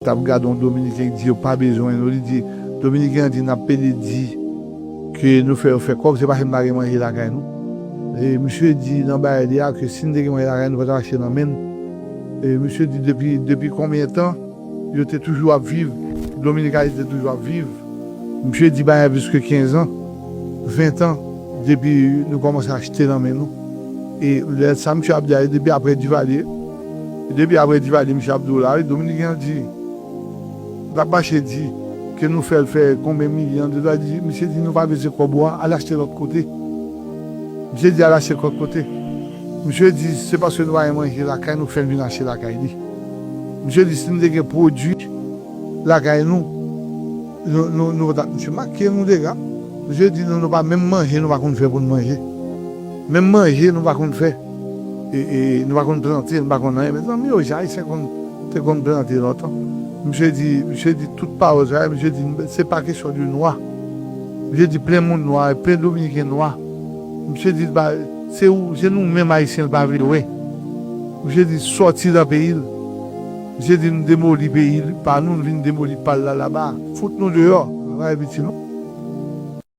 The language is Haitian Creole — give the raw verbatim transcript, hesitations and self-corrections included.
t ap gade yon Dominiken ki di yo pa bezwen nou. Li di, Dominiken an di, n ap pede di ke nou fè yo fè kòb, se paske n pa gen manje lakay nou. E misye di nan bagay li a ke si n te gen manje lakay nou, nou pa t ap achte nan men n. E misye di depi, depi konbyen tan yo te toujou ap viv, Dominikani te toujou ap viv. Misye di bagay plis ke kenz an, ven an, depi nou kòmanse achte nan men nou. E lè sa misye ap di a, depi apre Divalye, depi apre Divalye, misye ap di w la, wi, Dominiken an di, l ap mache di ke nou fè l fè konbyen milyon de dola. Di, misye di, nou pa bezwen kòb ou a, al achte lòt kote. Misye di, al achte lòt kote. Misye di, se paske nou pa gen manje lakay nou k fè l vin achte lakay li. Misye di, si n te gen pwodui lakay nou, nou, nou, nou ta, misye make nou dega. Misye di, nou, nou pa menm manje, nou pa konn fè pou n manje. Menm manje, nou pa konn fè. E, e, nou pa konn plante, nou pa konn anyen. Mezanmi, yo, jan Ayisyen konn, te konn plante lontan. Misye di, misye di tout pawòl sa yo, misye di, se pa kesyon de nwa. Misye di, plen moun nwa, plen Dominiken nwa. Misye di, ba, se ou, se nou menm Ayisyen l pa vle wè. Misye di, sòti nan peyi l. Misye di, nou demoli peyi l, pa nou, nou vin demoli pa l la laba. Fout nou deyò, nou pa envite nou.